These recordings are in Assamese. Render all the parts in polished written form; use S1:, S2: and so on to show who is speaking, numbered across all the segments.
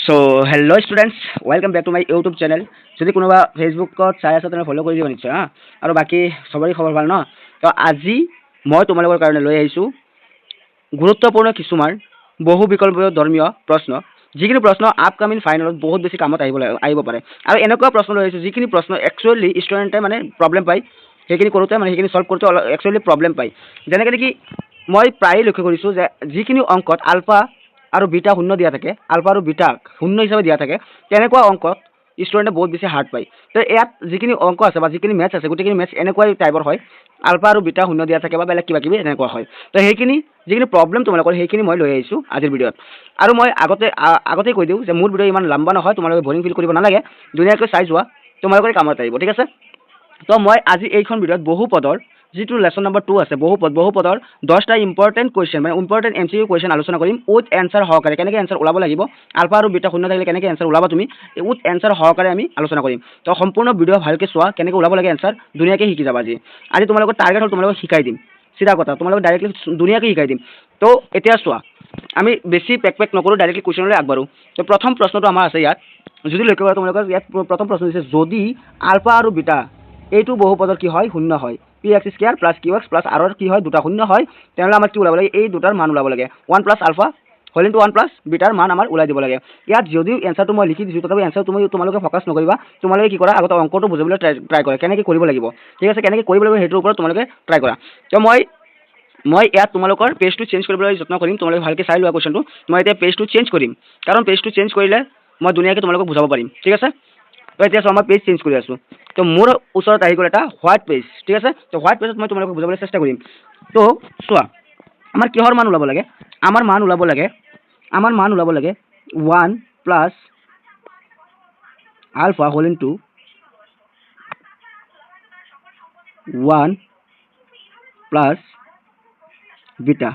S1: So hello students, welcome back to my YouTube channel. যদি কোনোবা ফেচবুকত চাই আছা, তেনেহ'লে ফ'ল' কৰি দিব নিশ্চয়। হা, আৰু বাকী চবৰে খবৰ ভাল ন? তো আজি মই তোমালোকৰ কাৰণে লৈ আহিছোঁ গুৰুত্বপূৰ্ণ কিছুমান বহু বিকল্প ধৰ্মীয় প্ৰশ্ন, যিখিনি প্ৰশ্ন আপকামিং ফাইনেলত বহুত বেছি কামত আহিব পাৰে। আৰু এনেকুৱা প্ৰশ্ন লৈ আহিছোঁ, যিখিনি প্ৰশ্ন একচুৱেলি ষ্টুডেণ্টে মানে প্ৰব্লেম পায় সেইখিনি কৰোঁতে, মানে সেইখিনি ছল্ভ কৰোঁতে অলপ একচুৱেলি প্ৰব্লেম পায়। যেনেকৈ নেকি মই প্ৰায়ে লক্ষ্য কৰিছোঁ যে যিখিনি অংকত আলফা আৰু বিটা শূন্য দিয়া থাকে, আলফা আৰু বিটাক শূন্য হিচাপে দিয়া থাকে, তেনেকুৱা অংকত ষ্টুডেণ্টে বহুত বেছি হাৰ্ড পায়। তো ইয়াত যিখিনি অংক আছে বা যিখিনি মেথছ আছে, গোটেইখিনি মেথছ এনেকুৱাই টাইপৰ হয়। আলফা আৰু বিটা শূন্য দিয়া থাকে বা বেলেগ কিবা কিবি এনেকুৱা হয়। তো সেইখিনি যিখিনি প্ৰব্লেম তোমালোকৰ, সেইখিনি মই লৈ আহিছোঁ আজিৰ ভিডিঅ'ত। আৰু মই আগতেই কৈ দিওঁ যে মোৰ ভিডিঅ' ইমান লম্বা নহয়, তোমালোকে বৰিং ফিল কৰিব নালাগে। ধুনীয়াকৈ চাই যোৱা, তোমালোকৰে কামত আহিব, ঠিক আছে? তো মই আজি এইখন ভিডিঅ'ত বহুপদৰ যিটো লেচন নম্বৰ 2 আছে, বহুপদ, বহুপদৰ 10টা ইম্পৰ্টেণ্ট কুৱেশ্যন, মানে ইম্পৰ্টেণ্ট এমচিকিউ কুৱেশ্যন আলোচনা কৰিম উইথ এনচাৰ সহকাৰে। কেনেকৈ এনচাৰ ওলাব লাগিব, আলফা আৰু বিটা শূন্য থাকিলে কেনেকৈ এনচাৰ ওলাবা তুমি, উইথ এনচাৰ সহকাৰে আমি আলোচনা কৰিম। তো সম্পূৰ্ণ ভিডিঅ' ভালকৈ চোৱা, কেনেকৈ ওলাব লাগে এনচাৰ ধুনীয়াকৈ শিকি যাবা আজি। আজি তোমালোকৰ টাৰ্গেট হ'ল তোমালোকক শিকাই দিম, চিধা কথা, তোমালোকক ডাইৰেক্টলি ধুনীয়াকৈ শিকাই দিম। তো এতিয়া চোৱা, আমি বেছি পেক পেক নকৰোঁ, ডাইৰেক্টলি কুৱেশ্যনলৈ আগবাঢ়োঁ। তো প্ৰথম প্ৰশ্নটো আমাৰ আছে ইয়াত, যদি লক্ষ্য কৰা তোমালোকৰ, ইয়াত প্ৰথম প্ৰশ্ন দিছে, যদি আলফা আৰু বিটা এইটো বহুপদৰ কি হয়, শূন্য হয়, P x square plus Q x plus আৰৰ কি হয়, দুটা শূন্য হয়, তেনেহ'লে আমাৰ কি ওলাব লাগে? এই দুটাৰ মান ওলাব লাগে। One plus alpha whole into one plus bitter মান আমাৰ ওলাই দিব লাগে। ইয়াত যদিও এনচাৰটো মই লিখি দিছোঁ, তথাপি এনচাৰটো তুমি তোমালোকে ফ'কাছ নকৰিবা। তোমালোকে কি কৰা, আগতে অংকটো বুজিবলৈ ট্ৰাই ট্ৰাই কৰা, কেনেকৈ কৰিব লাগিব, ঠিক আছে? কেনেকৈ কৰিব লাগিব সেইটোৰ ওপৰত তোমালোকে ট্ৰাই কৰা। তো মই ইয়াত তোমালোকৰ পেজটো চেঞ্জ কৰিবলৈ যত্ন কৰিম। তোমালোকে ভালকৈ চাই লোৱা কুৱেশ্যনটো। মই এতিয়া পেজটো চেঞ্জ কৰিম, কাৰণ পেজটো চেঞ্জ কৰিলে মই ধুনীয়াকৈ তোমালোকক বুজাব পাৰিম, ঠিক আছে? তো এতিয়া চোৱা, মই পেজ চেঞ্জ কৰি আছোঁ। তো মোৰ ওচৰত আহি গ'ল এটা হোৱাইট পেজ, ঠিক আছে? তো হোৱাইট পেজত মই তোমালোকক বুজাবলৈ চেষ্টা কৰিম। তো চোৱা, আমাৰ কিহৰ মান ওলাব লাগে? আমাৰ মান ওলাব লাগে one plus alpha whole into one plus beta,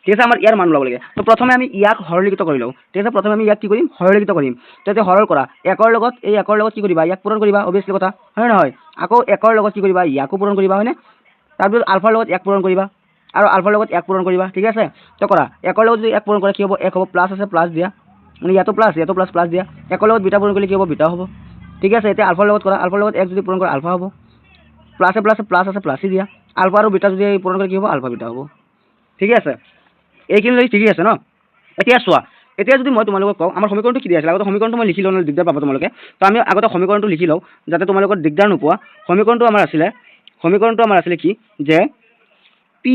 S1: ঠিক আছে? আমাৰ ইয়াৰ মান ওলাব লাগে। তো প্ৰথমে আমি ইয়াক সৰলীকৃত কৰি লওঁ, ঠিক আছে? প্ৰথমে আমি ইয়াক কি কৰিম? সৰলীকৃত কৰিম। তো এতিয়া সৰল কৰা। একৰ লগত, এই একৰ লগত কি কৰিবা? ইয়াক পূৰণ কৰিবা, অভিয়াছলি কথা, হয় নে নহয়? আকৌ একৰ লগত কি কৰিবা? ইয়াকো পূৰণ কৰিবা, হয়নে? তাৰপিছত আলফাৰ লগত ইয়াক পূৰণ কৰিবা আৰু আলফাৰ লগত ইয়াক পূৰণ কৰিবা, ঠিক আছে? তো কৰা। একৰ লগত যদি এক পূৰণ কৰা কি হ'ব? এক হ'ব। প্লাছ আছে, প্লাছ দিয়া। মানে ইয়াতো প্লাছ, ইয়াতো প্লাছ, প্লাছ দিয়া। একৰ লগত বিটা পূৰণ কৰিলে কি হ'ব? বিটা হ'ব, ঠিক আছে? এতিয়া আলফাৰ লগত কৰা। আলফাৰ লগত এক যদি পূৰণ কৰা, আলফা হ'ব। প্লাছে প্লাছে প্লাছ আছে, প্লাছেই দিয়া। আলফা আৰু বিটা যদি পূৰণ কৰিলে কি হ'ব? আলফা বিটা হ'ব, ঠিকে আছে? এইখিনি ঠিকেই আছে ন? এতিয়া চোৱা, এতিয়া যদি মই তোমালোকক কওঁ, আমাৰ সমীকৰণটো কি দিয়া আছিলে? আগতে সমীকৰণটো মই লিখি লওঁ, নহ'লে দিগদাৰ পাবা তোমালোকে। তো আমি আগতে সমীকৰণটো লিখি লওঁ, যাতে তোমালোকৰ দিগদাৰ নোপোৱা। সমীকৰণটো আমাৰ আছিলে কি যে P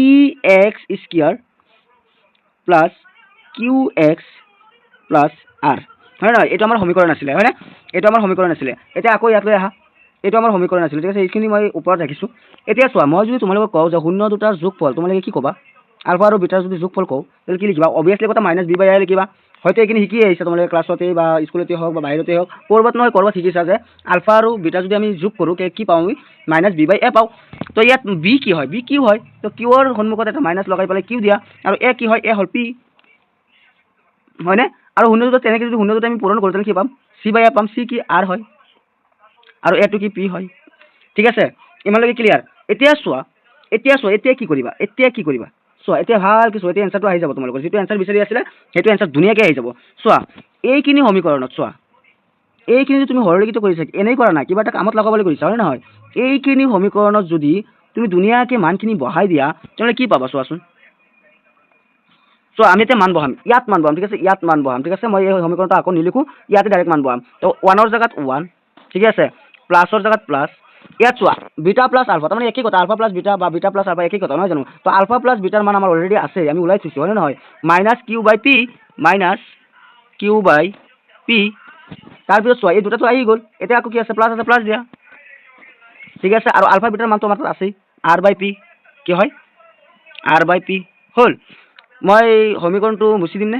S1: x square plus Q x plus R, হয় নহয়? এইটো আমাৰ সমীকৰণ আছিলে, হয়নে? এইটো আমাৰ সমীকৰণ আছিলে। এতিয়া আকৌ ইয়াত লৈ আহা। এইটো আমাৰ সমীকৰণ আছিলে, ঠিক আছে? এইখিনি মই ওপৰত ৰাখিছোঁ। এতিয়া চোৱা, মই যদি তোমালোকক কওঁ যে শূন্য দুটাৰ যোগফল, তোমালোকে কি ক'বা? আলফা আৰু বিটাৰ যদি যোগফল কওঁ, তেতিয়াহ'লে কি লিখিবা? অভিয়াছলি কথা, মাইনাছ বি বাই এ লিখিবা। হয়তো এইখিনি শিকি আহিছা তোমালোকে, ক্লাছতেই বা স্কুলতেই হওক বা বাহিৰতেই হওক, ক'ৰবাত নহয় ক'ৰবাত শিকিছা যে আলফা আৰু বিটা যদি আমি যোগ কৰোঁ, কি পাওঁ আমি? মাইনাছ বি বাই এ পাওঁ। তো ইয়াত বি কি হয়? বি কিউ হয়। তো কিউৰ সন্মুখত এটা মাইনাছ লগাই পেলাই কিউ দিয়া। আৰু এ কি হয়? এ হ'ল পি, হয়নে? আৰু শূন্য দুটা তেনেকৈ যদি শূন্য দুটা আমি পূৰণ কৰোঁ, তেনেহ'লে কি পাম? চি বাই এ পাম। চি কি? আৰ হয়। আৰু এটো কি? পি হয়, ঠিক আছে? ইমানলৈকে ক্লিয়াৰ? এতিয়া চোৱা, এতিয়া কি কৰিবা? এতিয়া কি কৰিবা চোৱা। এতিয়া ভালকৈ চোৱা। এতিয়া এনচাৰটো আহি যাব তোমালোকৰ। যিটো এনচাৰ বিচাৰি আছিলে, সেইটো এনচাৰ ধুনীয়াকৈ আহি যাব। চোৱা, এইখিনি সমীকৰণত চোৱা, এইখিনি যদি তুমি সৰলীকৃত কৰিছা, এনেই কৰা নাই, কিবা এটা কামত লগাবলৈ কৰিছা, হয় নে নহয়? এইখিনি সমীকৰণত যদি তুমি ধুনীয়াকৈ মানখিনি বহাই দিয়া, তেনেহ'লে কি পাবা চোৱাচোন। চোৱা, আমি এতিয়া মান বহাম, ইয়াত মান বহাম, ঠিক আছে? ইয়াত মান বহাম, ঠিক আছে? মই এই সমীকৰণটো আকৌ নিলিখোঁ, ইয়াতে ডাইৰেক্ট মান বহাম। তো ওৱানৰ জেগাত ওৱান, ঠিকে আছে? প্লাছৰ জেগাত প্লাছ। ইয়াত চোৱা, বিটা প্লাছ আলফা, তাৰমানে একেই কথা। আলফা প্লাছ বিটা বা বিটা প্লাছ আলফা একেই কথা, নহয় জানো? তো আলফা প্লাছ বিটাৰ মান আমাৰ অলৰেডি আছে, আমি ওলাই থৈছোঁ, হয়নে নহয়? মাইনাছ কিউ বাই পি, মাইনাছ কিউ বাই পি। তাৰপিছত চোৱা, এই দুটাটো আহি গ'ল। এতিয়া আকৌ কি আছে? প্লাছ আছে, প্লাছ দিয়া, ঠিক আছে? আৰু আলফা বিটাৰ মানটো আমাৰ তাত আছেই, আৰ বাই পি। কি হয়? আৰ বাই পি হ'ল। মই সমীকৰণটো মুচি দিমনে?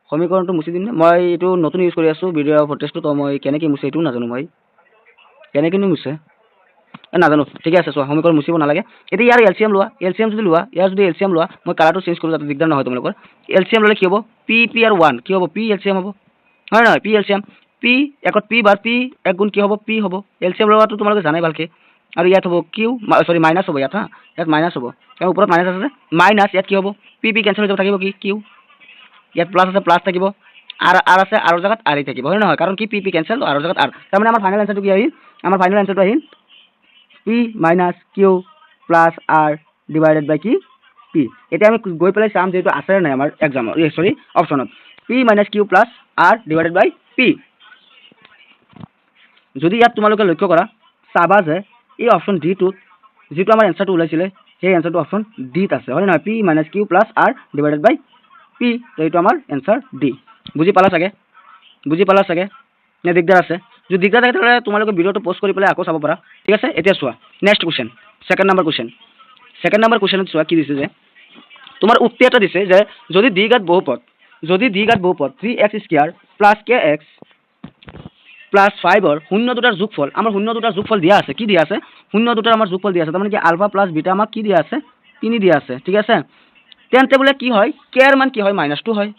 S1: সমীকৰণটো মুচি দিমনে? মই এইটো নতুন ইউজ কৰি আছোঁ ভিডিঅ' ফুটেজটো। তো মই কেনেকৈ মুচে সেইটোও নাজানো। মই কেনেকৈনো মুচে নাজানো। ঠিকে আছে, চোৱা, সমীকৰণ মুচিব নালাগে। এতিয়া ইয়াৰ এলচিএম লোৱা। এলচিএম যদি লোৱা, ইয়াৰ যদি এলচিএম লোৱা, মই কালাৰটো চেঞ্জ কৰোঁ যাতে দিগদাৰ নহয় তোমালোকৰ। এলচিএম ল'লে কি হ'ব? পি, পি আৰু ওৱান কি হ'ব? পি এলচিএম হ'ব, হয় নহয়? পি এলচিএম, পি একত পি বাৰ পি এক গুণ কি হ'ব? পি হ'ব। এলচিএম লোৱাটো তোমালোকে জানাই ভালকৈ। আৰু ইয়াত হ'ব কিউ, চৰি, মাইনাছ হ'ব ইয়াত। হা, ইয়াত মাইনাছ হ'ব, কাৰণ ওপৰত মাইনাছ আছে যে। মাইনাছ, ইয়াত কি হ'ব? পি পি কেঞ্চেল হৈ যাব, থাকিব কি? কিউ। ইয়াত প্লাছ আছে, প্লাছ থাকিব। আৰ আৰ আছে, আৰৰ জেগাত আৰ থাকিব, হয় নহয়? কাৰণ কি পি পি কেঞ্চেল, আৰৰ জেগাত আৰ। তাৰমানে আমাৰ ফাইনেল এনচাৰটো কি আহিল? আমাৰ ফাইনেল এনচাৰটো আহিল P minus Q plus R divided by কি? পি। এতিয়া আমি গৈ পেলাই চাম যে এইটো আছে নে নাই আমাৰ এক্সামত, এই চৰি, অপশ্যনত। P minus Q plus R divided by P. যদি ইয়াত তোমালোকে লক্ষ্য কৰা, চাবা যে এই অপশ্যন ডিটোত যিটো আমাৰ এনচাৰটো ওলাইছিলে, সেই এনচাৰটো অপশ্যন ডিত আছে, হয় নহয়? P minus Q plus R divided by P. তো এইটো আমাৰ এনচাৰ ডি। বুজি পালা চাগে? বুজি পালা চাগে নে দিগদাৰ আছে? যদি দিগদাৰ থাকে, তেতিয়াহ'লে তোমালোকে ভিডিঅ'টো প'ষ্ট কৰি পেলাই আকৌ চাব পাৰা। ঠিক আছে। এতিয়া চোৱা, next question, second number question. Second number কুৱেশ্যনত চোৱা কি দিছে যে তোমাৰ উক্তি এটা দিছে যে যদি দ্বিঘাত বহুপদ three x square plus K x plus ফাইভৰ শূন্য দুটাৰ যোগফল, আমাৰ শূন্য দুটাৰ যোগফল দিয়া আছে। কি দিয়া আছে? শূন্য দুটাৰ আমাৰ যোগফল দিয়া আছে। তাৰমানে কি আলফা প্লাছ বিটা আমাক কি দিয়া আছে? তিনি দিয়া আছে। ঠিক আছে। তেন্তে বোলে কি হয়? কেৰ মান কি হয়? মাইনাছ টু হয়।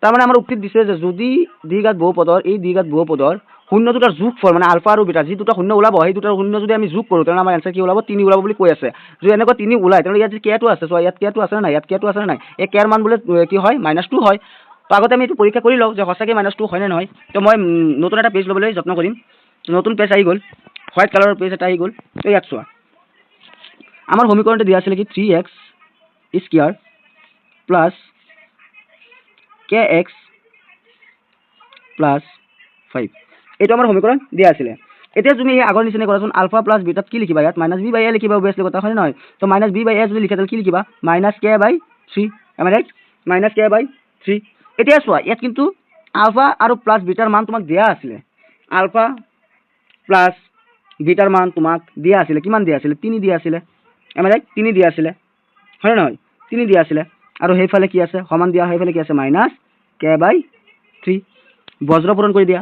S1: তাৰমানে আমাৰ উক্তিত দিছে যে যদি দ্বিঘাত বহুপদৰ, এই দ্বিঘাত বহুপদৰ শূন্য দুটাৰ যোগফল, মানে আলফা আৰু বিটা যি দুটা শূন্য ওলাব, সেই দুটাৰ শূন্য যদি আমি যোগ কৰোঁ, তেনেহ'লে আমাৰ এনচাৰ কি ওলাব? তিনি ওলাব বুলি কৈ আছে। যদি এনেকুৱা তিনি ওলায়, তেনেহ'লে ইয়াত যে কেটো আছে, চোৱা, ইয়াত কেটো আছে নে নাই? ইয়াত কেটো আছে নে নাই? এই কেৰ মান বোলে কি হয়? মাইনাছ টু হয়। তো আগতে আমি এইটো পৰীক্ষা কৰি লওঁ যে সঁচাকৈ মাইনাছ টু হয় নে নহয়। তো মই নতুন এটা পেজ ল'বলৈ যত্ন কৰিম। নতুন পেজ আহি গ'ল, হোৱাইট কালাৰৰ পেজ এটা আহি গ'ল। তো ইয়াত চোৱা, আমাৰ সমীকৰণটো দিয়া আছিলে কি? Three x square plus K x plus five. এইটো আমাৰ সমীকৰণ দিয়া আছিলে। এতিয়া তুমি এই আগৰ নিচিনা কৰাচোন। আলফা প্লাছ বিটাত কি লিখিবা? ইয়াত মাইনাছ বি বাই এ লিখিবা, অভিয়াছলি কথা, হয় নে নহয়? তো মাইনাছ বি বাই এ যদি লিখা, তেতিয়াহ'লে কি লিখিবা? মাইনাছ কে বাই থ্ৰী। আমি ৰাইট? মাইনাছ কে বাই থ্ৰী। এতিয়া চোৱা, ইয়াত কিন্তু আলফা আৰু প্লাছ বিটাৰ মান তোমাক দিয়া আছিলে। আলফা প্লাছ বিটাৰ মান তোমাক দিয়া আছিলে। কিমান দিয়া আছিলে? তিনি দিয়া আছিলে। আমি ৰাইট? তিনি দিয়া আছিলে, হয় নে নহয়? তিনি দিয়া আছিলে। আৰু সেইফালে কি আছে? সমান দিয়া। সেইফালে কি আছে? মাইনাছ কে বাই থ্ৰী। বজ্ৰ পূৰণ কৰি দিয়া।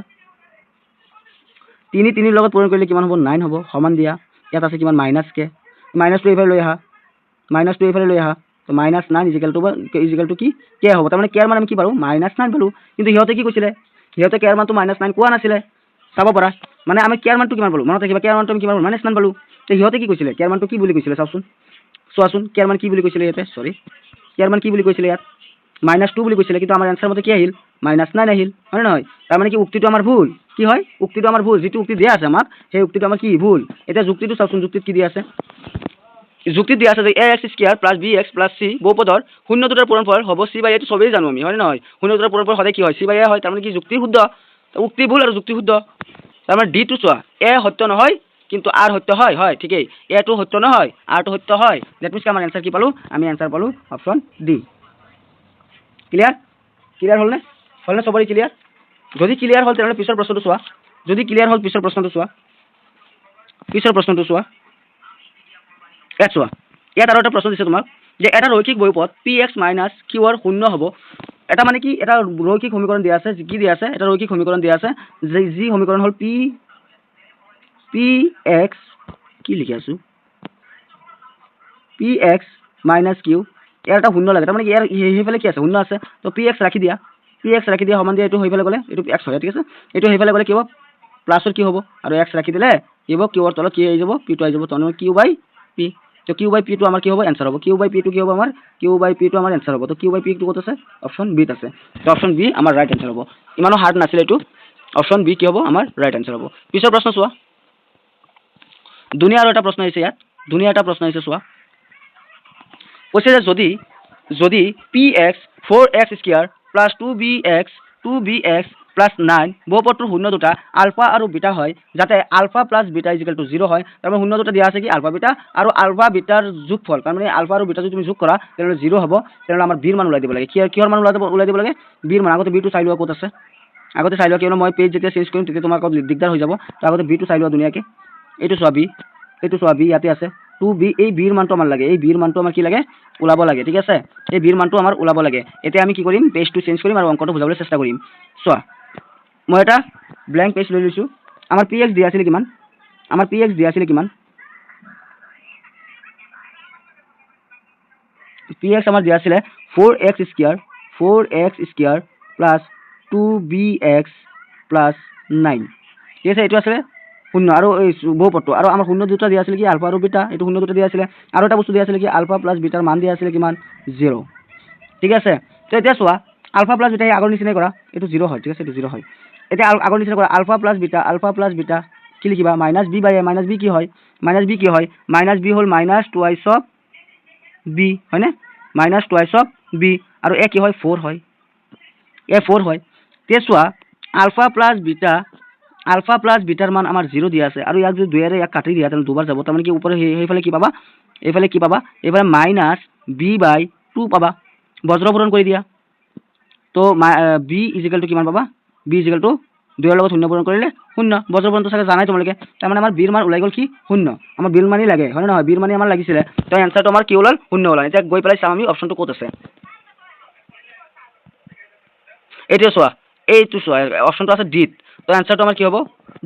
S1: তিনি তিনিৰ লগত পূৰণ কৰিলে কিমান হ'ব? নাইন হ'ব। সমান দিয়া। ইয়াত আছে কিমান? মাইনাছ কে। মাইনাছটো এইফালে লৈ আহা, মাইনাছটো এইফালে লৈ আহা। তো minus nine is equal two কি? কে হ'ব। তাৰমানে কেৰ মান আমি কি পালোঁ? মাইনাছ নাইন পালোঁ। কিন্তু সিহঁতে কি কৈছিলে? সিহঁতে কেৰ মানটো মাইনাছ নাইন কোৱা নাছিলে। চাব পাৰা, মানে আমি কেৰ মানটো কিমান পালোঁ? মনত ৰাখিবা, কেৰ মানটো আমি কিমান পালোঁ? মাইনাছ নাইন পালোঁ। তো সিহঁতে কি কৈছিলে? কেৰ মানটো কি বুলি কৈছিলে চাওচোন। চোৱাচোন, কেৰ মান কি বুলি কৈছিলে ইয়াতে? চৰি, কেৰ মান কি বুলি কৈছিলে ইয়াত? মাইনাছ টু বুলি কৈছিলে। কিন্তু আমাৰ এনচাৰ মতে কি আহিল? মাইনাছ নাইন আহিল, হয় নে নহয়? তাৰমানে কি উক্তিটো আমাৰ ভুল। কি হয়? উক্তিটো আমাৰ ভুল। যিটো উক্তি দিয়া আছে আমাক, সেই উক্তিটো আমাৰ কি ভুল। এতিয়া যুক্তিটো চাওচোন। যুক্তিত কি দিয়া আছে? যুক্তিত দিয়া আছে যে এ x square plus B x plus C বহুপদৰ শূন্য দুটাৰ পূৰণফল হ'ব চি বাই, এইটো চবেই জানো আমি, হয় নে নহয়? শূন্য দুটাৰ পূৰণফল সদায় কি হয়? চি বাই এ হয়। তাৰমানে কি যুক্তি শুদ্ধ, উক্তি ভুল আৰু যুক্তি শুদ্ধ। তাৰমানে ডিটো চোৱা, এ সত্য নহয় কিন্তু আৰ সত্য হয়। হয়, ঠিকেই। এটো সত্য নহয়, আৰটো সত্য হয়। That means আমাৰ এনচাৰ কি পালোঁ? আমি এনচাৰ পালোঁ অপশ্যন ডি। ক্লিয়াৰ? ক্লিয়াৰ হ'লনে? হ'লনে চবৰে ক্লিয়াৰ? যদি ক্লিয়াৰ হ'ল, তেনেহ'লে পিছৰ প্ৰশ্নটো চোৱা। যদি ক্লিয়াৰ হ'ল, পিছৰ প্ৰশ্নটো চোৱা। পিছৰ প্ৰশ্নটো চোৱা। ইয়াত চোৱা, ইয়াত আৰু এটা প্ৰশ্ন দিছে তোমাক যে এটা ৰৈখিক বহুপদ পি এক্স মাইনাছ কিউৰ শূন্য হ'ব। এটা মানে কি, এটা ৰৈখিক সমীকৰণ দিয়া আছে। কি দিয়া আছে? এটা ৰৈখিক সমীকৰণ দিয়া আছে, যি সমীকৰণ হ'ল পি পি এক্স, কি লিখি আছোঁ, পি এক্স মাইনাছ কিউ। ইয়াৰ এটা শূন্য লাগে। তাৰমানে কি ইয়াৰ সেইফালে কি আছে? শূন্য আছে। তো পি এক্স ৰাখি দিয়া। পি এক্স ৰাখি দিয়া, সমান দিয়া। এইটো সেইফালে গ'লে এইটো এক্স হয়, ঠিক আছে। এইটো সেইফালে গ'লে কি হ'ব? প্লাছৰ কি হ'ব? আৰু এক্স ৰাখি দিলে কি হ'ব? কিউৰ তলত কি আহি যাব? পিটো আহি যাব। তাৰমানে কিউ বাই পি। তো কিউ বাই পিটো আমাৰ কি হ'ব? এনচাৰ হ'ব। কিউ বাই পিটো কি হ'ব আমাৰ? কিউ বাই পিটো আমাৰ এনচাৰ হ'ব। তো কিউ বাই পিটো ক'ত আছে? অপশ্যন বিত আছে। তো অপশ্যন বি আমাৰ ৰাইট এনচাৰ হ'ব। ইমানো হাৰ্ড নাছিলে এইটো। অপশ্যন বি কি হ'ব? আমাৰ ৰাইট এনচাৰ হ'ব। পিছৰ প্ৰশ্ন চোৱা। ধুনীয়া আৰু এটা প্ৰশ্ন আহিছে ইয়াত। ধুনীয়া এটা প্ৰশ্ন আহিছে, চোৱা। কৈছে যে যদি P x four x square plus two B x plus nine বহুপদটোৰ শূন্য দুটা আলফা আৰু বিটা হয়, যাতে alpha plus beta is equal two zero' হয়। তাৰমানে শূন্য দুটা দিয়া আছে কি? আলফা বিটা। আৰু আলফা বিটাৰ যোগফল, তাৰমানে আলফা আৰু বিটা যদি তুমি যোগ কৰা, তেনেহ'লে জিৰ' হ'ব। তেনেহ'লে আমাৰ বিৰ মান ওলাই দিব লাগে। কি কিহৰ মান ওলাই দিব লাগে? বিৰ মান। আগতে বিটো চাই লোৱা ক'ত আছে। আগতে চাই লোৱা, কিয়নো মই পেজ যেতিয়া চেঞ্জ কৰিম, তেতিয়া তোমাৰ আকৌ দিগদাৰ হৈ যাব। তো আগতে বিটো চাই লোৱা ধুনীয়াকৈ। এইটো চোৱা বি, এইটো চোৱা বি, ইয়াতে আছে টু বি। এই বিৰ মানটো আমাৰ লাগে। এই বিৰ মানটো আমাৰ কি লাগে? ওলাব লাগে। ঠিক আছে, এই বিৰ মানটো আমাৰ ওলাব লাগে। এতিয়া আমি কি কৰিম? পেজটো চেঞ্জ কৰিম আৰু অংকটো বুজাবলৈ চেষ্টা কৰিম। চোৱা, মই এটা ব্লেংক পেজ লৈ লৈছোঁ। আমাৰ পি এক্স দিয়া আছিলে কিমান? আমাৰ পি এক্স দিয়া আছিলে কিমান? পি এক্স আমাৰ দিয়া আছিলে four x square plus two B x plus nine. ঠিক আছে, এইটো আছিলে শূন্য আৰু এই বহুপদটো। আৰু আমাৰ শূন্য দুটা দিয়া আছিলে কি? আলফা আৰু বিটা। এইটো শূন্য দুটা দিয়া আছিলে। আৰু এটা বস্তু দিয়া আছিলে কি? আলফা প্লাছ বিটাৰ মান দিয়া আছিলে কিমান? জিৰ'। ঠিক আছে। তো এতিয়া চোৱা, আলফা প্লাছ বিটা, এই আগৰ নিচিনাই কৰা। এইটো জিৰ' হয়, ঠিক আছে, এইটো জিৰ' হয়। এতিয়া আগৰ নিচিনা কৰা। Alpha plus beta, alpha plus beta কি লিখিবা? Minus b by a। Minus b কি হয়? মাইনাছ বি কি হয়? মাইনাছ বি হ'ল মাইনাছ টুৱাইছ অফ বি, হয়নে? Minus twice of B. আৰু এ কি হয়? ফ'ৰ হয়, এ ফ'ৰ হয়। এতিয়া চোৱা, alpha plus beta, alpha plus bitter মান আমাৰ জিৰ' দিয়া আছে। আৰু ইয়াক যদি দুয়েৰে ইয়াক কাটি দিয়া, তেনেহ'লে দুবাৰ যাব। তাৰমানে কি ওপৰে সেইফালে কি পাবা? এইফালে কি পাবা? এইফালে মাইনাছ বি বাই টু পাবা। বজ্ৰপূৰণ কৰি দিয়া। তো বি is equal two কিমান পাবা? বি is equal two দুইৰ লগত শূন্য পূৰণ কৰিলে শূন্য। বজ্ৰপূৰণটো চাগে জানাই তোমালোকে। তাৰমানে আমাৰ বিৰ মান ওলাই গ'ল কি? শূন্য। আমাৰ বিৰ মানেই লাগে, হয়নে নহয়? বিৰ মানেই আমাৰ লাগিছিলে। তো এনচাৰটো আমাৰ কি ওলাল? শূন্য ওলাল। এতিয়া গৈ পেলাই চাম আমি অপশ্যনটো ক'ত আছে। এইটো চোৱা, এইটো চোৱা, অপশ্যনটো আছে ডিত। তো এনচাৰটো আমাৰ কি হ'ব?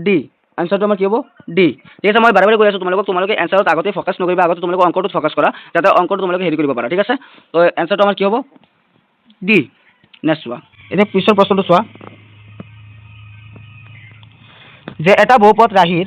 S1: ডি। এনচাৰটো আমাৰ কি হ'ব? ডি। ঠিক আছে, মই বাৰে বাৰে কৈ আছোঁ তোমালোকক, তোমালোকে এনচাৰত আগতে ফ'কাছ নকৰিবা। আগতে তোমালোকে অংকটোত ফ'কাছ কৰা, যাতে অংকটো তোমালোকে হেৰি কৰিব পাৰা। ঠিক আছে, তো এনচাৰটো আমাৰ কি হ'ব? ডি। নেক্সট চোৱা, এতিয়া পিছৰ প্ৰশ্নটো চোৱা যে এটা বহুপদ ৰাশিৰ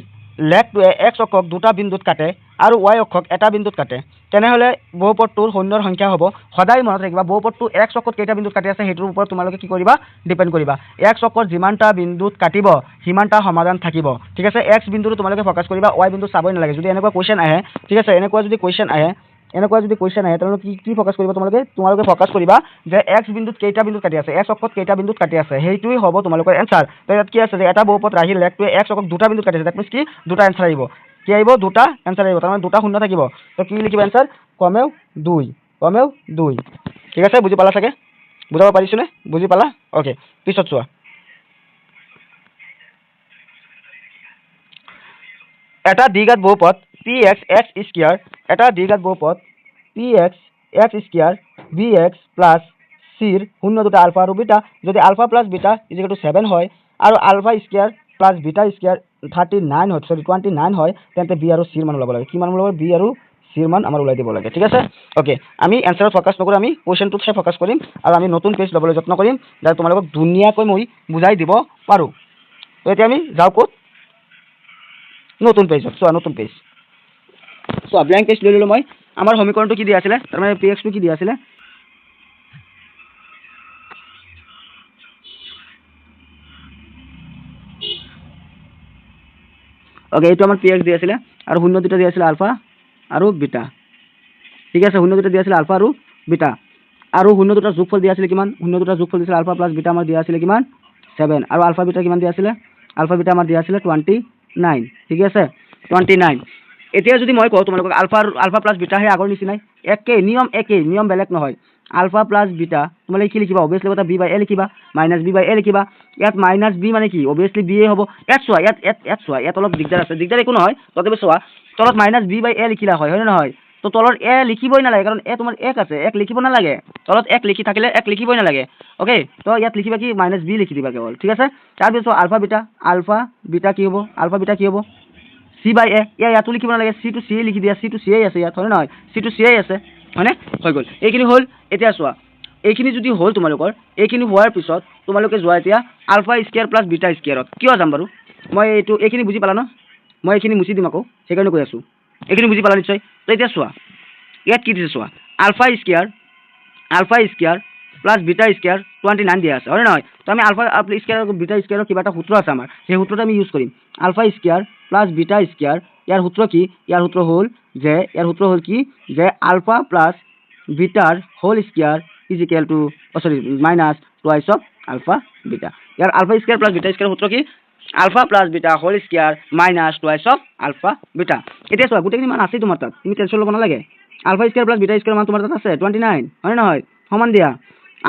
S1: লেখটোৱে এক্স অক্ষক দুটা বিন্দুত কাটে আৰু ৱাই অক্ষক এটা বিন্দুত কাটে, তেনেহ'লে বহুপদটোৰ শূন্যৰ সংখ্যা হ'ব। সদায় মনত ৰাখিবা, বহুপদটো এক্স অক্ষত কেইটা বিন্দুত কাটি আছে, সেইটোৰ ওপৰত তোমালোকে কি কৰিবা? ডিপেণ্ড কৰিবা। এক্স অক্ষত যিমানটা বিন্দুত কাটিব, সিমানটা সমাধান থাকিব। ঠিক আছে, এক্স বিন্দুটো তোমালোকে ফ'কাছ কৰিবা, ৱাই বিন্দু চাবই নালাগে। যদি এনেকুৱা কুৱেশ্যন আহে, ঠিক আছে, এনেকুৱা যদি কুৱেশ্যন আহে, এনেকুৱা যদি কুৱেশ্যন আহে, তেনেহ'লে কি কি ফ'কাছ কৰিবা তোমালোকে? তোমালোকে ফ'কাছ কৰিবা যে এক্স বিন্দুত কেইটা বিন্দুত কাটি আছে, এক্স অক্ষত কেইটা বিন্দুত কাটি আছে, সেইটোৱেই হ'ব তোমালোকৰ এনচাৰ। তো ইয়াত কি আছে যে এটা বহুপদ ৰাশিৰ লেখটোৱে এক্স অক্ষক দুটা বিন্দুত কাটিছে। That means কি? দুটা এনচাৰ আহিব। কি আহিব? দুটা এনচাৰ আহিব, তাৰমানে দুটা শূন্য থাকিব। তো কি লিখিবা এনচাৰ? কমেও দুই, কমেও দুই। ঠিক আছে, বুজি পালা চাগে? বুজাব পাৰিছোনে? বুজি পালা? অ'কে, পিছত চোৱা। এটা দ্বিঘাত বহুপদ পি এক্স এক্স স্কুৱেৰ, এটা দ্বিঘাত বহুপদ p x x square b x plus চিৰ শূন্য দুটা আলফা আৰু বিটা। যদি alpha plus beta is equal to 7 হয় আৰু alpha square plus beta square 39 হয়, চৰি, 29 হয়, তেন্তে বি আৰু চিৰ মান ওলাব লাগে। কি মান ওলাব? বি আৰু চিৰ মান আমাৰ ওলাই দিব লাগে। ঠিক আছে, অ'কে, আমি এনচাৰত ফ'কাছ নকৰোঁ, আমি কুৱেশ্যনটোতহে ফ'কাছ কৰিম আৰু আমি নতুন পেজ ল'বলৈ যত্ন কৰিম, যাতে তোমালোকক ধুনীয়াকৈ মই বুজাই দিব পাৰোঁ। তো এতিয়া আমি যাওঁ ক'ত? নতুন পেজত। চোৱা, নতুন পেজ চোৱা, ব্লেংক পেজ লৈ ল'লোঁ মই। আমাৰ সমীকৰণটো কি দিয়া আছিলে? তাৰমানে পি এক্সটো কি দিয়া আছিলে? অ'কে, এইটো আমাৰ পি এক্স দিয়া আছিলে আৰু শূন্য দুটা দিয়া আছিলে, আলফা আৰু বিটা। ঠিক আছে, শূন্য দুটা দিয়া আছিলে, আলফা আৰু বিটা। আৰু শূন্য দুটাৰ যোগফল দিয়া আছিলে কিমান? শূন্য দুটাৰ যোগফল দিছিলে, আলফা প্লাছ বিটা আমাৰ দিয়া আছিলে কিমান? 7। আৰু আলফা বিটা কিমান দিয়া আছিলে? আলফা বিটা আমাৰ দিয়া আছিলে 29। ঠিক আছে, 29। এতিয়া যদি মই কওঁ তোমালোকক আলফা আৰু আলফা প্লাছ বিটা, সেই আগৰ নিচিনাই একেই নিয়ম, একেই নিয়ম, বেলেগ নহয়। আলফা প্লাছ বিটা তোমালোকে কি লিখিবা? অভিয়াছলি এটা বি বাই এ লিখিবা, মাইনাছ বি বাই এ লিখিবা। ইয়াত মাইনাছ বি মানে কি? অভিয়াছলি বি এ হ'ব। ইয়াত চোৱা, ইয়াত চোৱা, ইয়াত অলপ দিগদাৰ আছে। দিগদাৰ একো নহয়, তথাপি চোৱা, তলত মাইনাছ বি বাই এ লিখিলা হয়, হয়নে নহয়? তো তলত এ লিখিবই নালাগে, কাৰণ এ তোমাৰ এক আছে, এক লিখিব নালাগে। তলত এক লিখি থাকিলে এক লিখিবই নালাগে। অ'কে, তো ইয়াত লিখিবা কি? মাইনাছ বি লিখি দিবা কেৱল। ঠিক আছে, তাৰপিছত আলফা বিটা, আলফা বিটা কি হ'ব? আলফা বিটা কি হ'ব? চি বাই এ। ইয়াতো লিখিব নালাগে, চিটো চি লিখি দিয়া। চিটো চি আছে ইয়াত, হয়নে নহয়? চিটো চি আছে, হয়নে? হৈ গ'ল, এইখিনি হ'ল। এতিয়া চোৱা, এইখিনি যদি হ'ল তোমালোকৰ, এইখিনি হোৱাৰ পিছত তোমালোকে যোৱা এতিয়া আলফা স্কুৱেৰ প্লাছ বিটা স্কুৱেৰত। কিয় যাম বাৰু মই? এইটো এইখিনি বুজি পালা ন? মই এইখিনি মুচি দিম আকৌ, সেইকাৰণে কৈ আছোঁ। এইখিনি বুজি পালা নিশ্চয়। তো এতিয়া চোৱা, ইয়াত কি দিছে চোৱা, alpha square, alpha square plus beta square 29 দিয়া আছে, হয়নে নহয়? তো আমি আলফা স্কুৱেৰ বিটা স্কুৱেৰৰ কিবা এটা সূত্ৰ আছে আমাৰ, সেই সূত্ৰটো আমি ইউজ কৰিম। Alpha square plus beta square, ইয়াৰ সূত্ৰ কি? ইয়াৰ সূত্ৰ হ'ল যে, ইয়াৰ সূত্ৰ হ'ল কি যে alpha plus bitter whole square is equal to, sorry, minus twice of alpha beta। Year alpha square plus beta square সূত্ৰ কি? Alpha plus beta whole square minus twice of alpha beta। এতিয়া চোৱা, গোটেইখিনি মান আছেই তোমাৰ তাত, তুমি টেনশ্যন ল'ব নালাগে। Alpha square plus beta square মান তোমাৰ তাত আছে 29, হয়নে নহয়? সমান দিয়া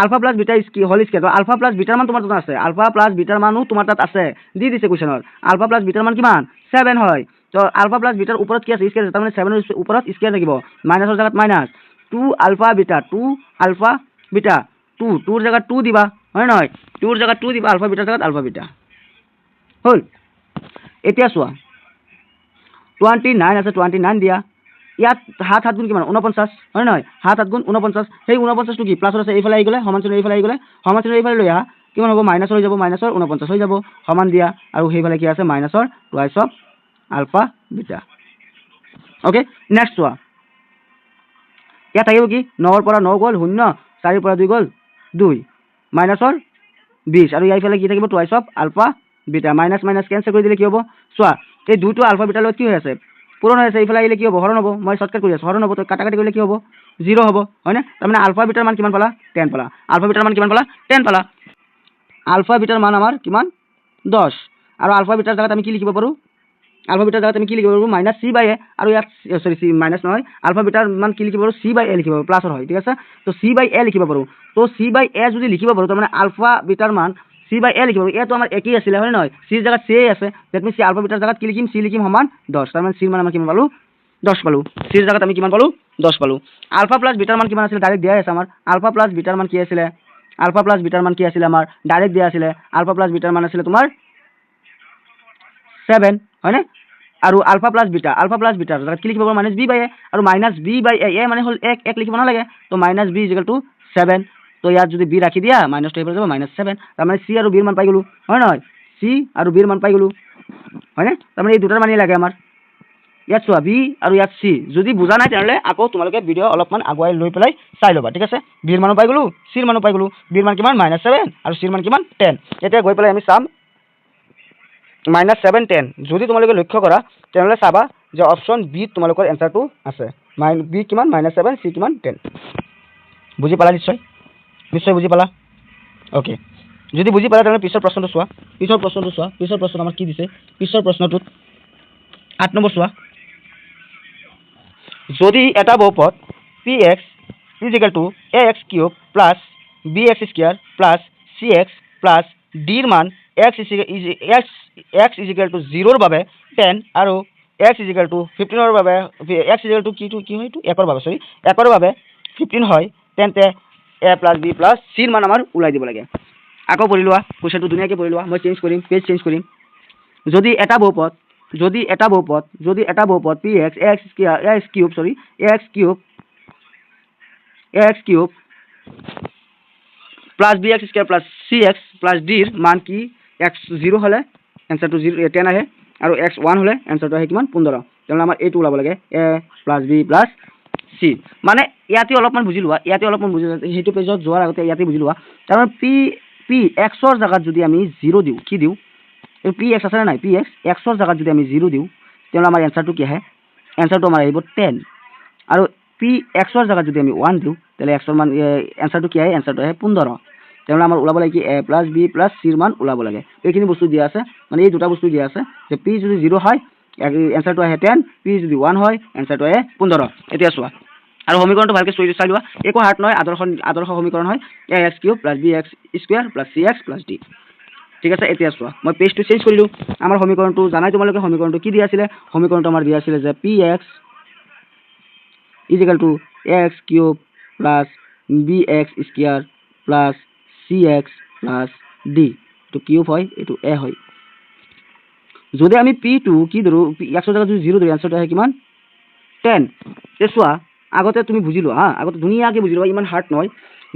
S1: alpha plus beta whole square. Alpha plus বিটাৰ মান তোমাৰ তাত আছে, আলফা প্লাছ বিটাৰ মানো তোমাৰ তাত আছে, দি দিছে কুৱেশ্যনত। আলফা প্লাছ বিটাৰ মান কিমান? 7 হয়। তো আলফা প্লাছ বিটাৰ ওপৰত কি আছে? স্কুৱেৰ আছে, তাৰমানে 7ৰ ওপৰত স্কুৱেৰ থাকিব। মাইনাছৰ জেগাত minus two alpha beta, two alpha beta, two, tour জেগাত টু দিবা, হয় নহয়? টুৰ জেগাত টু দিবা, আলফা বিটাৰ জেগাত আলফা বিটা হ'ল। এতিয়া চোৱা, 29 আছে, 29 দিয়া। ইয়াত সাত সাত গুণ কিমান? 49, হয় নহয়? সাত সাত গুণ 49। সেই 49টো কি প্লাছত আছে, এইফালে আহি গ'লে সমান চিহ্ন, এইফালে আহি গ'লে সমান চিহ্ন, এইফালে লৈ আহা, কিমান হ'ব? মাইনাছৰ হৈ যাব, মাইনাছৰ 49 হৈ যাব। সমান দিয়া আৰু সেইফালে কি আছে? মাইনাছৰ twice of alpha beta। Okay, next চোৱা, ইয়াত আহিব কি? নৰ পৰা ন গ'ল শূন্য, চাৰিৰ পৰা দুই গ'ল দুই। মাইনাছৰ 20। আৰু ইয়াৰ ইফালে কি থাকিব? Twice of alpha beta। Minus minus cancel কৰি দিলে কি হ'ব চোৱা। এই দুটো আলফা বিটাৰ লগত কি হৈ আছে? পূৰণ হৈ আছে। এইফালে আহিলে কি হ'ব? হৰণ হ'ব। মই শ্বৰ্টকাট কৰি আছোঁ। হৰণ হ'ব, তো কাটা কাটি কৰিলে কি হ'ব? জিৰ' হ'ব, হয়নে? তাৰমানে আলফা বিটাৰ মান কিমান পালা? 10 পালা। আলফা বিটাৰ মান কিমান পালা? 10 পালা। আলফা বিটাৰ মান আমাৰ কিমান? 10। আৰু আলফা বিটাৰ জেগাত আমি কি লিখিব পাৰোঁ? আলফা বিটাৰ জেগাত আমি কি লিখিব পাৰোঁ? মাইনাছ চি বাই এ। আৰু ইয়াত, চৰি, চি মাইনাছ নহয়, আলফা বিটাৰ মান কি লিখিব পাৰোঁ? চি বাই এ লিখিব পাৰোঁ। প্লাছৰ হয়, ঠিক আছে? তো চি বাই এ লিখিব পাৰোঁ। তো চি বাই এ যদি লিখিব পাৰোঁ, তাৰমানে আলফা বিটাৰ মান চি বাই এ লিখিব পাৰোঁ। এটো আমাৰ একেই আছিলে, হয় নহয়? চিৰ জেগাত চি আছে। That means C alpha bitter জেগাত কি লিখিম? চি লিখিম সমান 10। তাৰমানে চিৰ মান আমাৰ কিমান পালোঁ? 10 পালোঁ। চিৰ জেগাত আমি কিমান পালোঁ? 10 পালোঁ। আলফা প্লাছ বিটাৰ মান কিমান আছিলে? ডাইৰেক্ট দিয়াই আছে আমাৰ। আলফা প্লাছ বিটাৰ মান কি আছিলে? আলফা প্লাছ বিটাৰ মান কি আছিলে আমাৰ? ডাইৰেক্ট দিয়া আছিলে। আলফা প্লাছ বিটাৰ মান আছিলে তোমাৰ 7, হয়নে? আৰু alpha plus beta, alpha plus bitter জেগাত কি লিখিব পাৰোঁ? মাইনাছ বি বাই এ। আৰু minus b by a, a মানে হ'ল এক, এক লিখিব নালাগে। তো minus b is equal to 7। তো ইয়াত যদি বি ৰাখি দিয়া, মাইনাছটো সেইফালে যাব, মাইনাছ 7। তাৰমানে চি আৰু বিৰ মান পাই গ'লোঁ, হয় নহয়? চি আৰু বিৰ মান পাই গ'লোঁ, হয়নে? তাৰমানে এই দুটাৰ মানেই লাগে আমাৰ। ইয়াত চোৱা, বি আৰু ইয়াত চি। যদি বুজা নাই, তেনেহ'লে আকৌ তোমালোকে ভিডিঅ' অলপমান আগুৱাই লৈ পেলাই চাই ল'বা, ঠিক আছে? বিৰ মানো পাই গ'লোঁ, চিৰ মানো পাই গ'লোঁ। বিৰ মান কিমান? মাইনাছ 7। আৰু চিৰ মান কিমান? 10। এতিয়া গৈ পেলাই আমি চাম মাইনাছ 7, 10। যদি তোমালোকে লক্ষ্য কৰা, তেনেহ'লে চাবা যে অপশ্যন বিত তোমালোকৰ এনচাৰটো আছে। বি কিমান? মাইনাছ 7। চি কিমান? 10। বুজি পালা নিশ্চয়? নিশ্চয় বুজি পালা। অ'কে, যদি বুজি পালা, তেনেহ'লে পিছৰ প্ৰশ্নটো চোৱা। পিছৰ প্ৰশ্নটো চোৱা। পিছৰ প্ৰশ্ন আমাৰ কি দিছে? পিছৰ প্ৰশ্নটোত 8 নম্বৰ চোৱা। যদি এটা বহুপদ p x is equal to a x cube plus b x square plus c x plus ডিৰ মান x x is equal to জিৰ'ৰ বাবে 10 আৰু এক্স is equal to 15ৰ বাবে, এক্স is equal to কিটো কি হয় এইটো, একৰ বাবে, চৰি, একৰ বাবে 15 হয়, তেন্তে এ প্লাছ বি প্লাছ চিৰ মান আমাৰ ওলাই দিব লাগে। আকৌ পঢ়ি লোৱা কুৱেশ্যনটো, ধুনীয়াকৈ পঢ়ি লোৱা। মই চেঞ্জ কৰিম, পেজ চেঞ্জ কৰিম। যদি এটা বহুপদ p x x x cube, sorry, x cube, x cube plus b x square plus c x plus ডিৰ মান কি? এক্স জিৰ' হ'লে এনচাৰটো জিৰ' 10 আহে আৰু এক্স ওৱান হ'লে এনচাৰটো আহে কিমান? 15। তেনেহ'লে আমাৰ এইটো ওলাব লাগে, a plus b plus c। মানে ইয়াতে অলপমান বুজি লোৱা, ইয়াতে অলপমান বুজি লোৱা। সেইটো পেজত যোৱাৰ আগতে ইয়াতে বুজি লোৱা। তাৰমানে পি পি এক্সৰ জেগাত যদি আমি জিৰ' দিওঁ, কি দিওঁ? এই পি এক্স আছেনে নাই? পি এক্স, এক্সৰ জেগাত যদি আমি জিৰ' দিওঁ, তেনেহ'লে আমাৰ এনচাৰটো কি আহে? এনচাৰটো আমাৰ আহিব 10। আৰু পি এক্সৰ জেগাত যদি আমি ওৱান দিওঁ, তেতিয়াহ'লে এক্সৰ মান, এনচাৰটো কি আহে? এনচাৰটো আহে 15। তেনেহ'লে আমাৰ ওলাব লাগে কি? এ প্লাছ বি প্লাছ চিৰ মান ওলাব লাগে। এইখিনি বস্তু দিয়া আছে, মানে এই দুটা বস্তু দিয়া আছে যে পি যদি জিৰ' হয়, এনচাৰটো আহে 10, পি যদি ওৱান হয়, এনচাৰটো আহে 15। এতিয়া চোৱা, আৰু সমীকৰণটো ভালকৈ চৈ চাই লোৱা। একো হাৰ্ড নহয়, আদৰ্শ সমীকৰণ হয়, a x cube plus b x square plus c x plus d। ঠিক আছে। এতিয়া চোৱা, মই পেজটো চেঞ্জ কৰিলোঁ। আমাৰ সমীকৰণটো জানাই তোমালোকে। সমীকৰণটো কি দিয়া আছিলে? সমীকৰণটো আমাৰ দিয়া আছিলে যে p x is equal to x cube plus b x square plus c x plus d। এইটো কিউব হয়, এইটো এ হয়। যদি আমি পিটো কি ধৰোঁ, এক্সৰ জেগাত যদি জিৰ' ধৰোঁ, এনচাৰটো আহে কিমান? 10। এতিয়া চোৱা, আগতে তুমি বুজি লোৱা। হা, আগতে ধুনীয়াকৈ বুজি লোৱা, ইমান হাৰ্ড নহয়।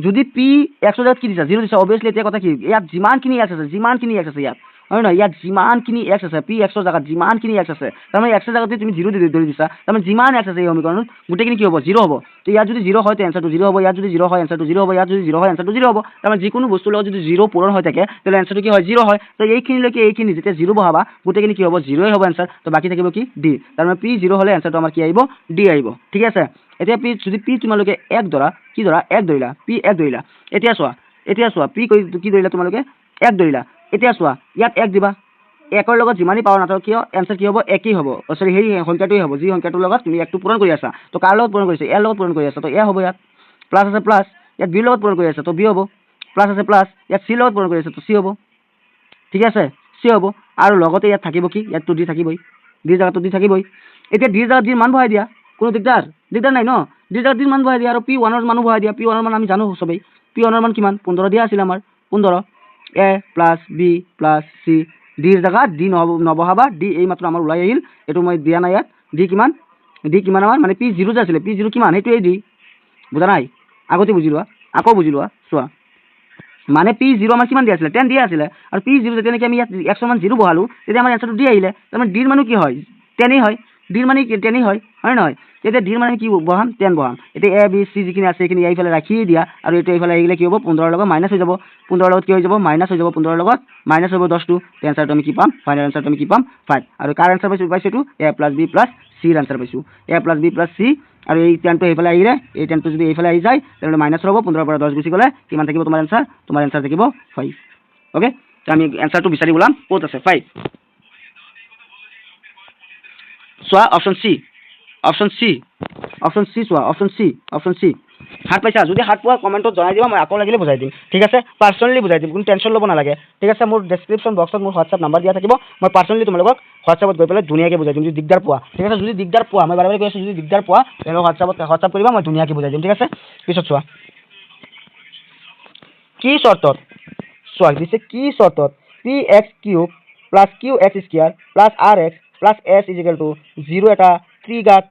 S1: যদি পি এক্সৰ জেগাত কি দিছা? জিৰ' দিছা। অভিয়াছলি এতিয়া কথা কি, ইয়াত যিমানখিনি এক্স আছে, যিমানখিনি এক্স আছে ইয়াত, হয় নহয়? ইয়াত যিমানখিনি এক্স আছে, পি এক্সৰ জেগাত যিমানখিনি এক্স আছে, তাৰমানে এক্সৰ জেগাত যদি তুমি জিৰ' দি ধৰি দিছা, তাৰমানে যিমান এক্স আছে এই সমীকৰণত, গোটেইখিনি কি হ'ব? জিৰ' হ'ব। তো ইয়াত যদি জিৰ' হয়, তো এনচাৰটো জিৰ' হ'ব। ইয়াত যদি জিৰ' হয়, এনচাৰটো জিৰ' হ'ব। ইয়াত যদি জিৰ' হয়, এনচাৰটো জিৰ' হ'ব। তাৰমানে যিকোনো বস্তুৰ লগত যদি জিৰ' পূৰণ হৈ থাকে, তেতিয়াহ'লে এনচাৰটো কি হয়? জিৰ' হয়। তো এইখিনিলৈকে, এইখিনি যেতিয়া জিৰ' বহাবা, গোটেইখিনি কি হ'ব? জিৰ'ই হ'ব এনচাৰ। তো বাকী থাকিব কি? ডি। তাৰমানে পি জিৰ' হ'লে এনচাৰটো আমাৰ কি আহিব? ডি আহিব, ঠিক আছে। এতিয়া পি যদি পি তোমালোকে এক ধৰা, কি ধৰা? এক ধৰিলা, পি এক ধৰিলা। এতিয়া চোৱা, এতিয়া চোৱা, পি কি ধৰিলা তোমালোকে? এক ধৰিলা। এতিয়া চোৱা, ইয়াত এক দিবা, একৰ লগত যিমানেই পাৱাৰ নাথাকক কিয়, এনচাৰ কি হ'ব? একেই হ'ব। চৰি, সেই সংখ্যাটোৱেই হ'ব যি সংখ্যাটোৰ লগত তুমি একটো পূৰণ কৰি আছা। তো কাৰ লগত পূৰণ কৰিছে? এৰ লগত পূৰণ কৰি আছা, তো এ হ'ব। ইয়াত প্লাছ আছে, প্লাছ। ইয়াত বিৰ লগত পূৰণ কৰি আছা, তো বি হ'ব। প্লাছ আছে, প্লাছ। ইয়াত চিৰ লগত পূৰণ কৰি আছে, তো চি হ'ব। ঠিক আছে, চি হ'ব। আৰু লগতে ইয়াত থাকিব কি? ইয়াততো ডি থাকিবই। ডিৰ জেগাতো ডি থাকিবই। এতিয়া ডিৰ জেগাত ডিৰ মান বহাই দিয়া। কোনো দিগদাৰ নাই ন? ডিৰ জেগাত ডিৰ মান বহাই দিয়া আৰু পি ওৱানৰ মানো বহাই দিয়া। পি ওৱানৰ মান আমি জানো চবেই। পি ওৱানৰ মান কিমান? 15 দিয়া আছিল আমাৰ, 15। A plus b plus c, ডিৰ জেগাত ডি নহ'ব, নবহাবা। ডি এইমাত্ৰ আমাৰ ওলাই আহিল, এইটো মই দিয়া নাই ইয়াত। ডি কিমান? ডি কিমান আমাৰ? মানে পি জিৰ' যে আছিলে, পি জিৰ' কিমান? সেইটোৱেই ডি। বুজা নাই? আগতে বুজি লোৱা, আকৌ বুজি লোৱা। চোৱা, মানে পি জিৰ' আমাৰ কিমান দিয়া আছিলে? 10 দিয়া আছিলে। আৰু পি জিৰ' যেতিয়া নেকি আমি ইয়াত এক্সৰ মান জিৰ' বহালোঁ, তেতিয়া আমাৰ এনচাৰটো ডি আহিলে। তাৰমানে ডিৰ মানো কি হয়? 10েই হয়। ডিৰ মানে 10ই হয়, হয় নহয়? তেতিয়া ডিৰ মানে কি বহাম? 10 বহাম। এতিয়া এ, বি, চি যিখিনি আছে, সেইখিনি এইফালে ৰাখিয়ে দিয়া। আৰু এইটো এইফালে আহিলে কি হ'ব? 15ৰ লগত মাইনাছ হৈ যাব। 15ৰ লগত কি হৈ যাব? মাইনাছ হৈ যাব। 15ৰ লগত মাইনাছ হ'ব 10টো। এনচাৰটো আমি কি পাম? ফাইনেল এনচাৰটো আমি কি পাম? 5। আৰু কাৰ এনচাৰ পাইছোঁ? এইটো এ প্লাছ বি প্লাছ চিৰ এনচাৰ পাইছোঁ, A plus B plus C. আৰু এই 10টো এইফালে আহিলে, এই 10টো যদি এইফালে আহি যায়, তেনেহ'লে মাইনাছ হ'ব। 15ৰ পৰা 10 গুচি গ'লে কিমান থাকিব তোমাৰ এনচাৰ? তোমাৰ এনচাৰ থাকিব 5। অ'কে, তো আমি এনচাৰটো বিচাৰি ওলাম। ক'ত আছে 5? চোৱা, option C, option C, option C. চোৱা, অপশ্যন চি, অপশ্যন চি। হাত পাইছা? যদি হাত পোৱা, কমেণ্টত জনাই দিবা। মই আকৌ লাগিলে বুজাই দিম, ঠিক আছে? পাৰ্চনেলি বুজাই দিম, কোনো টেনশ্যন ল'ব নালাগে, ঠিক আছে? মোৰ ডেছক্ৰিপশ্যন বক্সত মোৰ হোৱাটছআপ নাম্বাৰ দিয়া থাকিব। মই পাৰ্চনেলি তোমালোকক হোৱাটছআপত গৈ পেলাই ধুনীয়াকৈ বুজাই দিম, যদি দিগদাৰ পোৱা, ঠিক আছে? যদি দিগদাৰ পোৱা, মই বাৰে বাৰে কৈ আছোঁ, যদি দিগদাৰ পোৱা, তেনেহ'লে হোৱাটছআপত হোৱাটছআপ কৰিবা, মই ধুনীয়াকৈ বুজাই দিম, ঠিক আছে? পিছত চোৱা, কি চৰ্তত, চোৱা দিছে, কি চৰ্তত P x cube plus Q x square plus R x plus S is equal to zero এটা ত্ৰিঘাত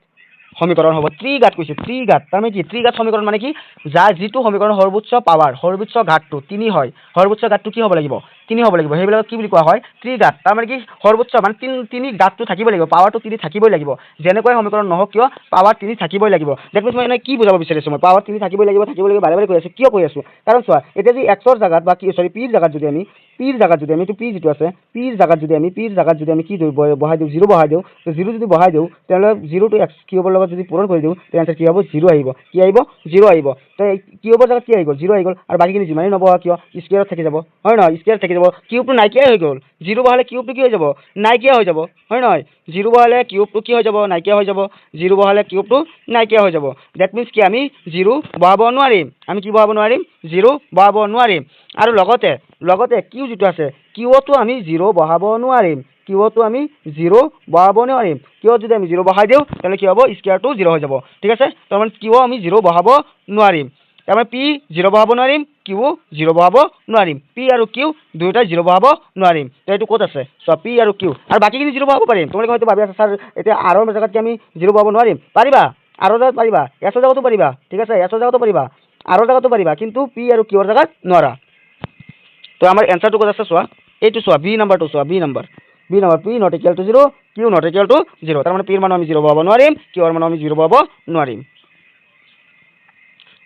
S1: সমীকৰণ হ'ব? ত্ৰিঘাত কৈছে, ত্ৰিঘাত। তাৰমানে কি? ত্ৰিঘাত সমীকৰণ মানে কি? যাৰ যিটো সমীকৰণ সৰ্বোচ্চ পাৱাৰ, সৰ্বোচ্চ ঘাতটো 3 হয়। সৰ্বোচ্চ ঘাতটো কি হ'ব লাগিব? 3 হ'ব লাগিব। সেইবিলাকক কি বুলি কোৱা হয়? ত্ৰিঘাত। তাৰমানে কি? সৰ্বোচ্চ মানে তিনি ঘাতটো থাকিব লাগিব, পাৱাৰটো 3 থাকিবই লাগিব। যেনেকুৱাই সমীকৰণ নহওক কিয়, পাৱাৰ 3 থাকিবই লাগিব। That means মই মানে কি বুজাব বিচাৰিছোঁ? মই পাৱাৰ 3 থাকিবই লাগিব, থাকিব লাগিব, বাৰে বাৰে কৈ আছোঁ। কিয় কৈ আছোঁ? কাৰণ চোৱা, এতিয়া যদি এক্সৰ জেগাত বা কি, চৰি, পিৰ জেগাত যদি আমি, পিৰ জেগাত যদি আমি, এইটো পি যিটো আছে, পিৰ জেগাত যদি আমি কি বহাই দিওঁ? জিৰ' বহাই দিওঁ। তো জিৰ' যদি বহাই দিওঁ, তেনেহ'লে জিৰ'টো এক্স কিউবৰ লগত যদি পূৰণ কৰি দিওঁ, তেন্তে কি হ'ব? জিৰ' আহিব। কি আহিব? জিৰ' আহিব। তো এই কিউবৰ জেগাত কি আহি গ'ল? জিৰ' আহি গ'ল। আৰু বাকীখিনি যিমানেই নবহা কিয়, স্কুৱেৰত থাকি যাব, হয় নহয়? স্কুৱেৰত থাকি যাব। কিউবটো নাইকিয়াই হৈ গ'ল। জিৰ' বহালে কিউবটো কি হৈ যাব? নাইকিয়া হৈ যাব, হয় নহয়? জিৰ' বহালে কিউবটো কি হৈ যাব? নাইকিয়া হৈ যাব। জিৰ' বহালে কিউবটো নাইকিয়া হৈ যাব। That means কি? আমি জিৰ' বহাব নোৱাৰিম। আমি কি বহাব নোৱাৰিম? জিৰ' বহাব নোৱাৰিম। আৰু লগতে কিউ যিটো আছে, কিউতো আমি জিৰ' বহাব নোৱাৰিম। কিউতো আমি জিৰ' বহাব নোৱাৰিম। কিউত যদি আমি জিৰ' বহাই দিওঁ, তেনেহ'লে কি হ'ব? স্কুৱেৰটো জিৰ' হৈ যাব, ঠিক আছে? তাৰমানে কিউ আমি জিৰ' বহাব নোৱাৰিম। তাৰমানে পি জিৰ' বহাব নোৱাৰিম, কিউ জিৰ' বহাব নোৱাৰিম। পি আৰু কিউ দুয়োটাই জিৰ' বহাব নোৱাৰিম। তো এইটো ক'ত আছে চোৱা, পি আৰু কিউ। আৰু বাকীখিনি জিৰ' বহাব পাৰিম। তোমালোকে হয়তো ভাবি আছা, ছাৰ, এতিয়া আৰৰ জেগাত কি আমি জিৰ' বহাব নোৱাৰিম? পাৰিবা। আৰৰ জেগাত পাৰিবা, এছৰ জেগাতো পাৰিবা, ঠিক আছে? এছৰ জেগাতো পাৰিবা, আৰৰ জেগাতো পাৰিবা, কিন্তু পি আৰু কিউৰ জেগাত নোৱাৰা। তো আমাৰ এনচাৰটো ক'ত আছে চোৱা। এইটো চোৱা, বি নাম্বাৰটো চোৱা, B number, B number. P not equal to zero, Q not equal to zero. তাৰমানে পিৰ মানো আমি জিৰ' বহাব নোৱাৰিম, কিউৰ মানো আমি জিৰ' বহাব নোৱাৰিম।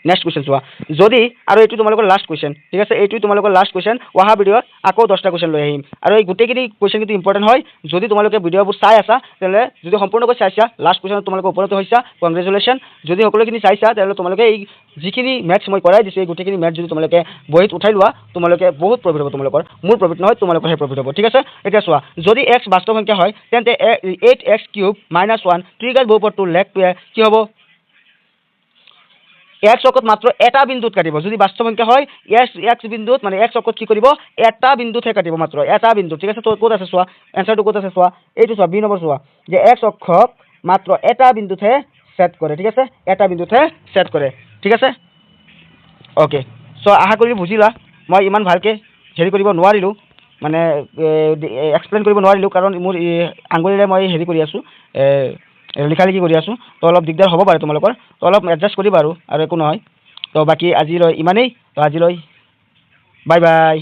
S1: নেক্সট কুৱেশ্যন চোৱা যদি। আৰু এইটো তোমালোকৰ লাষ্ট কুৱেশ্যন, ঠিক আছে? এইটো তোমালোকৰ লাষ্ট কুৱেশ্যন। অহা ভিডিঅ'ত আকৌ 10টা কুৱেশ্যন লৈ আহিম। আৰু এই গোটেইখিনি কুৱেশ্যন কিন্তু ইম্পৰ্টেণ্ট হয়। যদি তোমালোকে ভিডিঅ'বোৰ চাই আছা, তেনেহ'লে, যদি সম্পূৰ্ণকৈ চাইছা, লাষ্ট কুৱেশ্যনত তোমালোকে উপনীত হৈছা, কংগ্ৰেচুলেশ্যন। যদি সকলোখিনি চাইছা, তেনেহ'লে তোমালোকে এই যিখিনি মেথছ মই কৰাই দিছোঁ, এই গোটেইখিনি মেথছ যদি তোমালোকে বহীত উঠাই লোৱা, তোমালোকে বহুত প্ৰফিট হ'ব তোমালোকৰ। মোৰ প্ৰফিট নহয়, তোমালোকৰহে প্ৰফিট হ'ব, ঠিক আছে? এতিয়া চোৱা, যদি এক্স বাস্তৱ সংখ্যা হয়, তেন্তে eight x cube minus one ত্ৰিঘাত বহুপদটোৰ লেখটোৱে কি হ'ব? এক্স অক্ষত মাত্ৰ এটা বিন্দুত কাটিব। যদি বাস্তৱ সংখ্যা হয়, এক্স বিন্দুত, মানে এক্স অক্ষত কি কৰিব? এটা বিন্দুতহে কাটিব, মাত্ৰ এটা বিন্দু, ঠিক আছে? তো ক'ত আছে চোৱা, এনচাৰটো ক'ত আছে চোৱা। এইটো চোৱা, বি নম্বৰ চোৱা, যে এক্স অক্ষক মাত্ৰ এটা বিন্দুতহে ছেদ কৰে, ঠিক আছে? এটা বিন্দুতহে ছেদ কৰে, ঠিক আছে? অ'কে, চ' আশা কৰি বুজিলা। মই ইমান ভালকৈ হেৰি কৰিব নোৱাৰিলোঁ, মানে এক্সপ্লেইন কৰিব নোৱাৰিলোঁ, কাৰণ মোৰ আঙুলিৰে মই হেৰি কৰি আছোঁ, লিখা লিখি কৰি আছোঁ। তো অলপ দিগদাৰ হ'ব পাৰে তোমালোকৰ। তো অলপ এডজাষ্ট কৰিবা, আৰু একো নহয়। তো বাকী আজিলৈ ইমানেই। তো আজিলৈ বাই বাই।